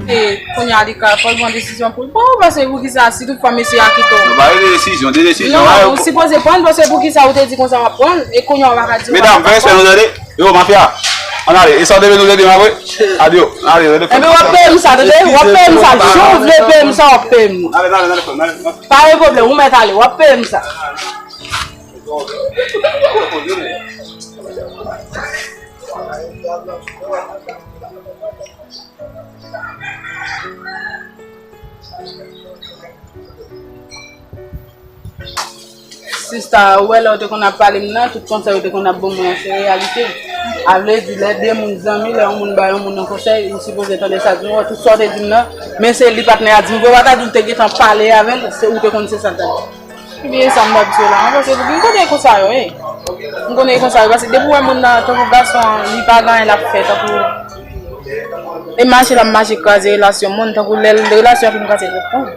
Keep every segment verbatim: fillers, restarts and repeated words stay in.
E kounye a li ka fò l pran desizyon pou l pran w, paske poukisa si tout fwa mesye a kite w? Non, pa de desizyon, de desizyon. Non, ou sipoze pran l, paske poukisa ou te di konsa w ap pran l, e kounye a w pa ka di w pa pran l? Medam, fè respè nou, tande. Yo, mafya, ann ale. E sa w te vle nou te di m apre? Adyo, ann ale, tande. Enben, w ap peye m sa, tande. W ap peye m sa. Jan w vle peye m sa, w ap peye m. Ann ale, ann ale, ann ale, ann ale. Pa gen pwoblèm, ou mèt ale, w ap peye m sa. Sista, ou wè lè w te konn ap pale m nan, tout konsèy ou te konn ap ban mwen an, se reyalite. A vle di, lè de moun zanmi, lè yon moun ba yon moun yon konsèy, ou sipoze tande sa l di w, tout sa w te di m nan, men se li patnè a di m vre, w pa ta di w te gentan pale avè l, se ou te konn se sa l t ap di. Ebyen, sa m t ap di w la, mwen panse pou m konnen konsa yo, wi. M konnen konsa yo, paske depi w wè moun nan, tankou gason an, li pa gen anyen l ap fè, tankou e mache l ap mache kraze relasyon moun, tankou lè relasyon an fin kraze, l ap pran.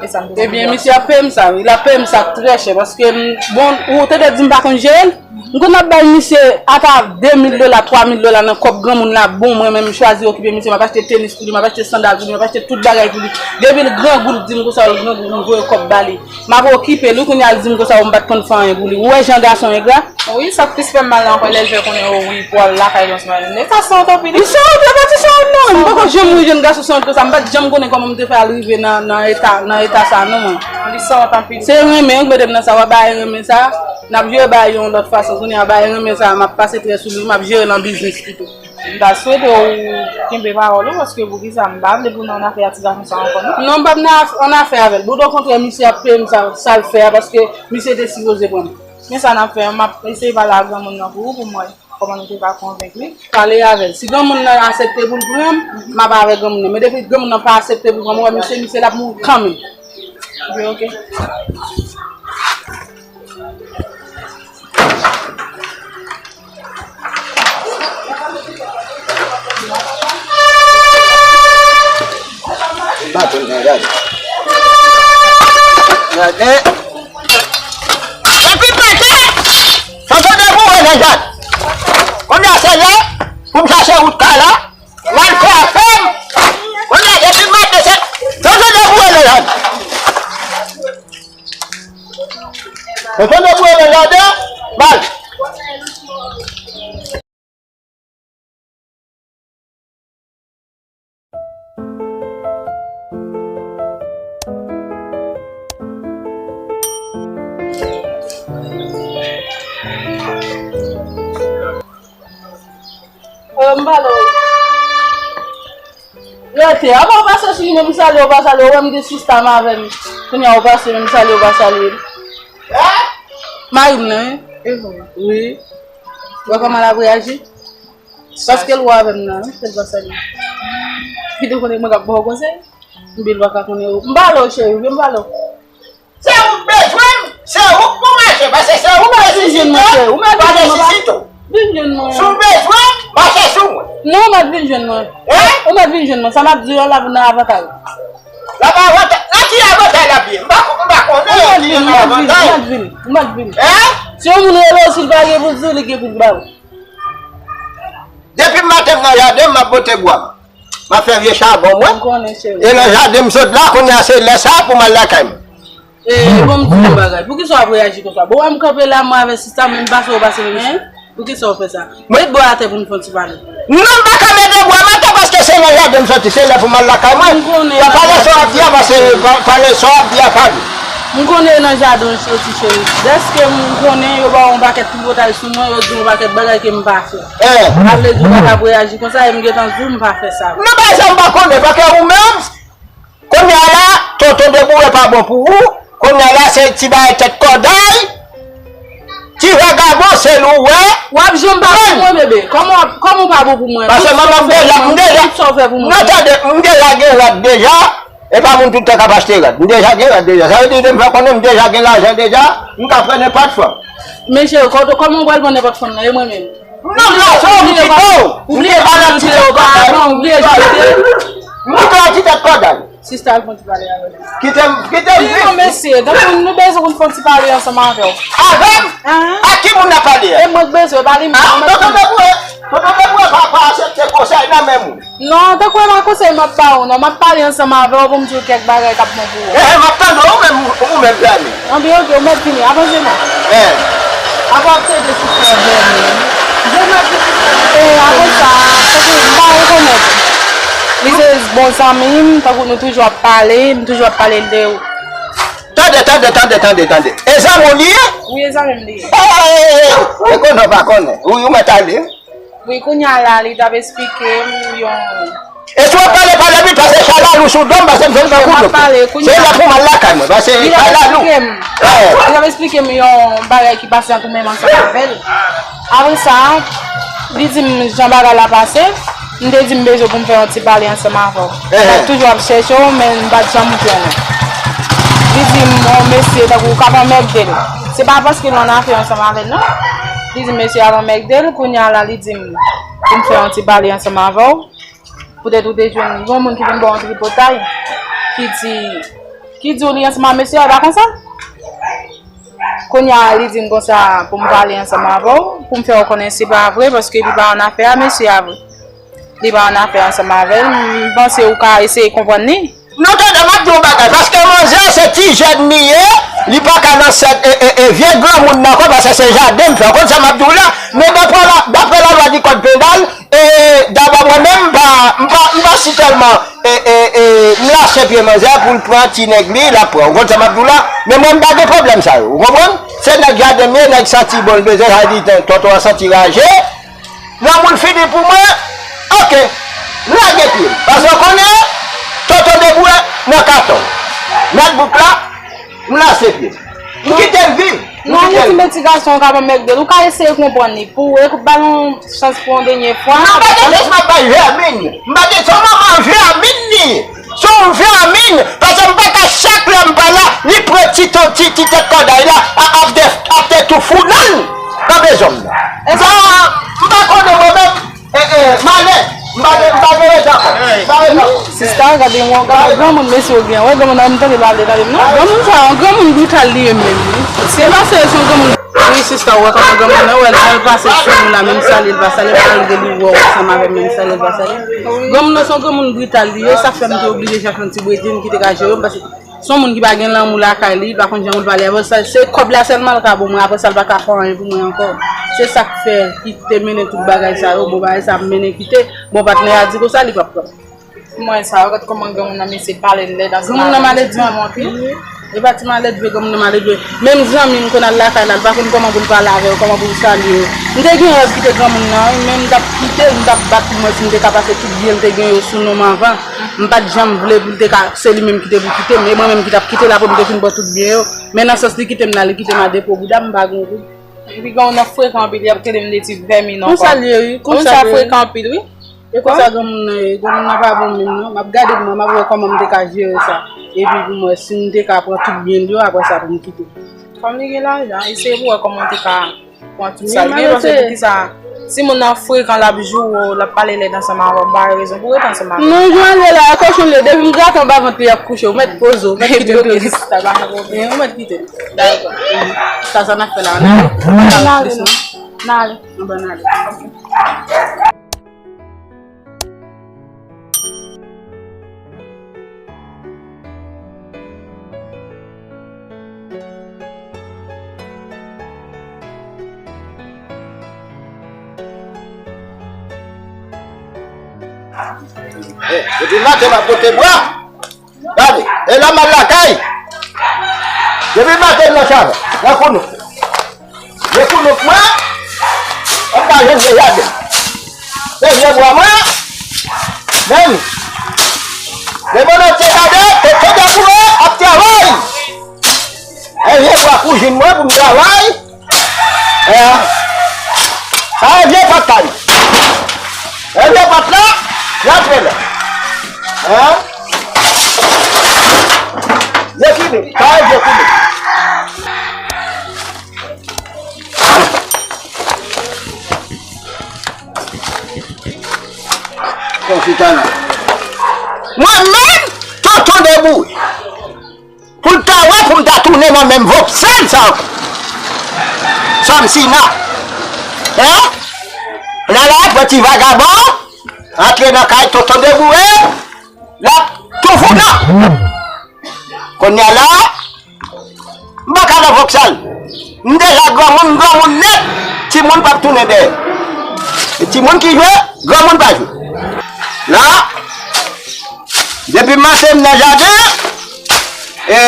E sa m te Ebyen, misye ap peye m sa, wi. L ap peye m sa trè chè, paske, m, bon, ou te dwe di m pa konn jere l. M konn ap bay misye ata de mil dola, twa mil dola nan kòb granmoun la, bon, mwen menm, m chwazi okipe misye, m ap achte tenis pou li, m ap achte sandal pou li, m ap achte tout bagay pou li. Depi l grangou, l di m konsa, l grangou, m voye kòb ba li. M ap okipe l, wi, kounye a l di m konsa, m pa t konn fè anyen pou li. Ou wè jan gason engra? Wi, sa k plis fè m mal la ankò, lè l fè konnen, o wi, pou al lakay l yon sèmen. Men sa sanwont anpil. Li sanwont, li pa ti sanwont, non. M poko janm wè jèn gason sanwont konsa. M pa t janm konnen kòman m te fè al rive nan, nan eta, nan eta sa, non, mwen. Li sanwont anpil. Se renmen, wi, k mete m nan sa, w ap bay renmen sa. N ap jere bay yon lòt fason. Kounye a, bay renmen sa, m ap pase trè sou li, m ap jere l an biznis pito. M ta swete w kenbe pawòl ou, paske poukisa m pa vle pou w nan afè a ti gason sa ankò, non. Non, m p ap nan af-, an afè avè l. Bon, okontrè, misye ap peye m sa, sa l fè a, paske misye te sipoze pran m. Men sa n ap fè, m ap eseye pale ak granmoun nan pou ou, pou m wè kòman nou te ka konvenk li. Pale avè l. Si granmoun nan aksepte pou l pran m, m ap avèk granmoun nan. Men depi granmoun nan pa aksepte pou l pran m, ou wè misye, misye l ap mouri kanmenm. Ebyen, oke. Gade. Epi mete, Tonton Deboue nan jad. Kounye a se lè pou m chache wout kay la, m al fè afè m. Kounye a epi mete se Tonton Deboue nan jad. Tonton Deboue nan jaden, baz. Euh, m pale w. Rete. Avan w pase sou li, menm salye w pa salye, ou wè m gen sista m avè m. Kounye a ou pase, menm salye w pa salye. Mari m nan, wi. Wi. Ou wè kòman l ap reyaji? Paske l wè avè m nan, wi, se l pa salye. Li te konnen mwen k ap ba w konsèy. Epi l pa ka konnen ou. M pale w, cheri, vin m pale w. Se ou k bezwen m, se ou k pou mache, paske se ou k nesesite, ou pa nesesite w. Vin jwenn mwen. Si w bezwen m, mache sou mwen. Non, ou mèt vin jwenn mwen. Hein? Ou mèt vin jwenn mwen. Sa m ap di w la, l ap nan avantay ou. L ap avantay, nan ki avantay l ap ye? M pa, m pa konnen ki nan avantay. Ou mèt vin, ou mèt vin. Hein? Si yon moun rele w, si l pa gen pou l di w, li gen pou l ba w. Depi maten m nan jaden, m ap pote bwa m. M ap fè vye chabon mwen. M konnen, cheri. E nan jaden m sot la, kounye a se lè sa a pou m al lakay mwen. E, bon, m di yon bagay. Poukisa w ap reyaji konsa? Bon, wè m kanpe la, mwen avèk sista m, m pase, w pase menm jan. Poukisa w fè sa? Met bwa atè pou n fè yon ti pale. Non, m pa ka mete bwa m atè paske se nan jaden m soti, se lè pou m al lakay mwen. M konnen. Pale sa w ap di a, paske pa-, pale sa w ap di a pa vre. M konnen nan jaden w soti, cheri. Dèske m konnen yo ba w yon pakèt tripotay sou mwen, yo di w yon pakèt bagay ke m pa fè. Eh. Sa vle di w pa t ap reyaji konsa, e m gentan di w m pa fè sa. Non, bagay sa m pa konnen, paske ou menm, kounye a la, Tonton Deboue pa bon pou ou, kounye a la, se ti bagay tèt kòday, ti vagabon, se l ou wè. W ap janm pa bon pou mwen, bebe. Kòman w ap, kòman w pa bon pou mwen? Paske manman m deja, m deja, non, tande, m deja gen rad deja. E pa moun tout tan k ap achte rad. M deja gen rad deja. Sa vle di, m fè konnen m deja gen lajan deja, m ka pran nenpòt fanm. Men cheri, kò-, kòman w pral pran nenpòt fanm nan? E mwen menm? Non, m la, se ou m kite w. M te pale ti tèt kòday. M kite w ti tèt kòday. Sista, al fè yon ti pale avè l. Kite m, kite m vin. Non, mesye, donk nou bezwen pou n fè yon ti pale ansanm avè w. Avè m? Ahan. A ki moun n ap pale a? E mwen k bezwen, pa li menm. Ah, Tonton Deboue, Tonton Deboue pa, pa aksepte konsèy. Kay nan menm ou. Non, tankou e pa konsèy m ap ba ou non, m ap pale ansanm avè w pou m di w kèk bagay k ap bon pou ou. Eh, eh, m ap tande w menm, ou menm, Dani. Anben, oke, ou mèt vini, avanse non. Eh. Apa w ap trete sista Vèni? Je mèt di sista. Eh, apre sa, tankou m pa rekonèt ou. Li se bon zanmi m, tankou nou toujou ap pale, m toujou ap pale de ou. Tande, tande, tande, tande, tande. E zanmi w li ye? Wi, e zanmi m li ye. Eh, eh, eh, eh. E konnen w pa konnen. Wi, ou mèt ale. Wi, kounye a la, li t ap esplike m yon... E si w ap pale, pale vit, paske chalalou sou do m, paske m jwenn tankou dlo. Se lòt ou m al lakay mwen, paske chalalou. Li t ap esplike m, li t ap esplike m yon bagay ki pase ant ou menm ansanm avè l. Apre sa, li di m jan bagay la pase, m te di m bezwen pou m fè yon ti pale ansanm avè w. M t ap toujou ap chèche w, men m pa t janm jwenn ou. Li di m, yon mesye, tankou w k ap anmègde l. Se pa paske l ann afè ansanm avè l, non. Li di m mesye ap anmègde l, kounye a la, li di m pou m fè yon ti pale ansanm avè w. Poutèt ou te jwenn yon moun ki vin ba w yon tripotay, ki di, ki di w li ansanm ak mesye a, e pa konsa? Kounye a, li di m konsa pou m pale ansanm avè w, pou m fè w konnen se pa vre, paske li pa ann afè a mesye a vre. Li pa ann afè ansanm avè l, m panse ou ka eseye konprann li. Non, tande, m ap di w yon bagay, paske manzè se ti jèn li ye, li pa ka nan sèk, e, e, e, vye granmoun nan ankò, paske se jaden m fè. Ou konn sa m ap di w la? Men daprè la, daprè lalwa di kòd penal, e, dabò mwen menm, m pa, m pa, m pa si tèlman, e, e, e, m lase pye manzè pou l pran ti nèg li, l ap pran. Ou konn sa m ap di w la? Men mwen, m pa gen pwoblèm sa yo. Ou konprann? Se nèg jaden m ye, nèg santi bon l bezwen, sa di, tonton an santi raje. Lanmou l fini pou mwen, oke, m lage pye m. Paske w konnen, tonton debout nan katon. Mèt bouk la, m lase pye m. M kite l viv. M kite l viv. Non, yon ti gason k ap anmègde l. Ou ka eseye konprann li. Pou w, e, ba l yon chans pou yon dènye fwa. Non, pa gen chans m ap bay vèmin. M pa gen, se yon manman vèmin li ye. Se yon vèmin, paske m pa ka chak lè m pa la, li pran ti, ti, ti tèt kòday la, a, ap de, ap de tou fou nan l, nan bezwen m nan. Sa, m pa konnen mwen menm, e, e, malè, m pa gen, m pa gen rezon ankò. M pa gen rezon. Sista, gade yon, gade granmoun mesye w gen, wè granmoun nan, m tande l pale, tande m non. Granmoun sa, yon granmoun brital li ye menm, wi. Se pa se, se yon granmoun. Wi, sista, ou wè kòman granmoun nan, wè, lè l pase sou nou la, menm salye l pa salye, malgre li wè w ansanm avè m, menm salye l pa salye. Granmoun nan se yon granmoun brital li ye, sa fè m te oblije chache yon ti bredin ki te ka jere m, paske se yon moun ki pa gen lanmou lakay li, li pa konn jan pou l pale avè w, sa, se kòb la sèlman l ka ban mwen, apre sa l pa ka fè anyen pou mwen ankò. Se sa k fè ki te mennen tout bagay sa yo, bon, bagay sa ap mennen kite, bon, patnè a di konsa, li p ap pran. Mwen sa, gad kòman granmoun nan mesye pale lèd ansanm avè m. Granmoun nan maledve anpil, wi. E pa ti maledve, granmoun nan maledve. Menm zanmi m konn al lakay la, l pa konn kòman pou l pale avè w, kòman pou l salye w. M te gen rèv kite granmoun nan, wi, men m t ap kite l, m t ap bat pou mwen si m te ka pase tout byen l te gen yo sou non m anvan. M pa t janm vle pou l te ka, se li menm ki te pou kite m, e mwen menm ki t ap kite l apre m te fin pran tout byen yo. Men nan sans li kite m la, li kite m a depo bouda m, m pa gen gout. Epi granmoun nan frekan anpil, y ap rele m de ti vèmin ankò. Konsa l ye, wi. Konsa l ye, wi. Frekan anpil, wi. E konsa granmoun nan ye. Granmoun nan pa bon menm, non. M ap gade pou mwen, m ap wè kòman m te ka jere sa. Epi pou m wè si m te ka pran tout byen l yo, apre sa pou m kite. Kòm li gen lajan, eseye pou wè kòman w te ka pran tout sa l gen, paske poukisa, si moun nan frekan, l ap joure w, l ap pale lèd ansanm avè w, m pa wè rezon pou w ret ansanm avè l. Non, jan l ye la, kochon l ye, depi m grate anba vant li, l ap kouche, ou mèt poze w, ou mèt kite l. Sista, pa gen pwoblèm. Ou mèt kite l. Dakò. Sa, sa n ap fè la, ann ale. Ann ale, non. Ann ale. Ann ale. Eh, depi maten m ap pote bwa. Gade, e la m al lakay. Depi maten m nan chavè, nan kounou. Vye kounouk mwen, m pa jwenn vye jaden. Se vye bwa mwen, men, men moun ap te gade, te tande pou ap travay. E vye bwa kouzin mwen pou m travay. E, sa e vye pòt la, wi. E vye pòt la, y antre la. E, vye kounouk, sa e vye kounouk. Konfitana. Mwen menm, tonton debout. Pou l ta wè, pou m ta tounen nan menm vòp sal sa ankò. Samsina. Hein? Lala, pran ti vagabon. Antre nan kay tonton Deboure, l ap tou founan. Kounye a la, m pa ka nan Vòksal. M deja granmoun, granmoun nèt. Timoun p ap tounen dèyè. E timoun ki jwe, granmoun pa jwe. La, depi maten m nan jaden, e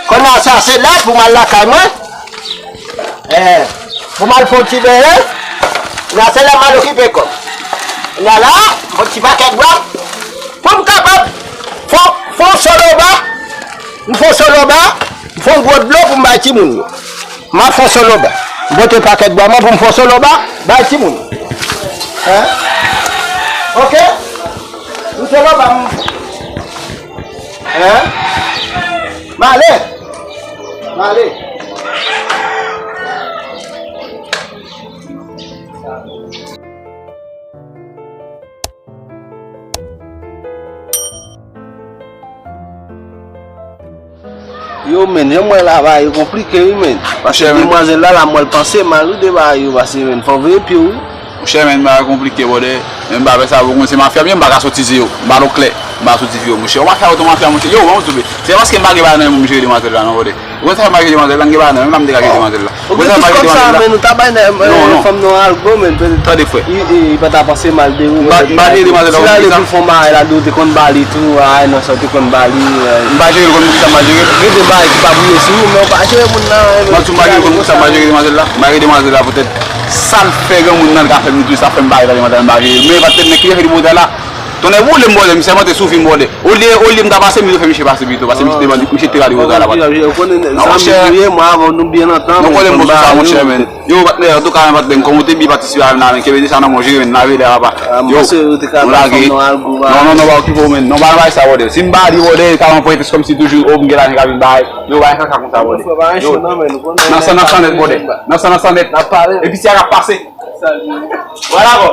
kounye a sa se lè pou m al lakay mwen. E, pou m al fè yon ti benyen, nan se lè m al okipe kò m. Nan la, m fè yon ti pakèt bwa, pou m kapab fè, fè yon soloba, m fè yon soloba, m fè yon gwo dlo pou m bay timoun yo. M ap fè yon soloba. M pote pakèt bwa mwen pou m fè yon soloba, bay timoun yo. Hein? Ok? M soloba, m Hein? M ale! M ale! Yo, men, jan m wè la, bagay yo konplike, wi, men. Paske demwazèl la, la, m wè l panse mal, wi, de bagay yo pase, men. Fò w veye pye w, wi. Monchè, men, bagay konplike, brother. Men bagay sa, ou konn se mafya, men m pa ka sòtize yo. M pa non klè. M pa sòtize yo, monchè. Ou mafya, ou tou mafya, monchè. Yo, ban m di w, se paske m pa gen bagay nan men m jere demwazèl la, non, brother. Ou konn sa m pa jere demwazèl la, m gen bagay nan men m, m pa m te ka jere demwazèl la. Ou konn sa m pa jere demwazèl la? Men ou ta bay nan, non, non, fanm nan algo, men. Tande, frè. Li, li pa ta panse mal de ou, m pa, m pa jere demwazèl la, si l ale pou l fè yon bagay la, di w te konn ba li tou, ay, non, sa w te konn ba li, ay. M pa jere l konn poukisa m pa jere l. Gen de bagay ki pa priye sou ou, men ou pa jere moun nan, men. M ap di w, m pa jere l konn poukisa m pa jere demwazèl la. M pa jere demwazèl la poutèt sa l fè granmoun nan, l ka fè m tou, sa fè m pa jere demwazèl la, m pa jere l. Men pa tèt nèg ki fè li bòdè la. Tonnè boule m bòdè, misye mante sou fi m bòdè. Olye, olye m ta pase, m vle fè misye pase pito, paske misye te mande, misye te rale bòdè la. Non, monchè. Nou konnen m sou sa, monchè, men. Yo, patnè, antouka, men, patnè, m kòm ou te byen patisipe avè m la, men, kenbe sa nan men w, jere, men, lave lè, papa. Yo, m lage. Non, non, non, pa okipe w, men. Non, pa nan bagay sa, brother. Si m ba li, brother, li ka pran pretèks kòmsi toujou, o, m gen lajan, ka vin bay. Yo, bagay kaka konsa, brother. Yo, nan san, nan san nèt, brother. Nan san, nan san nèt. Epi si a ka pase. Vwala, bò.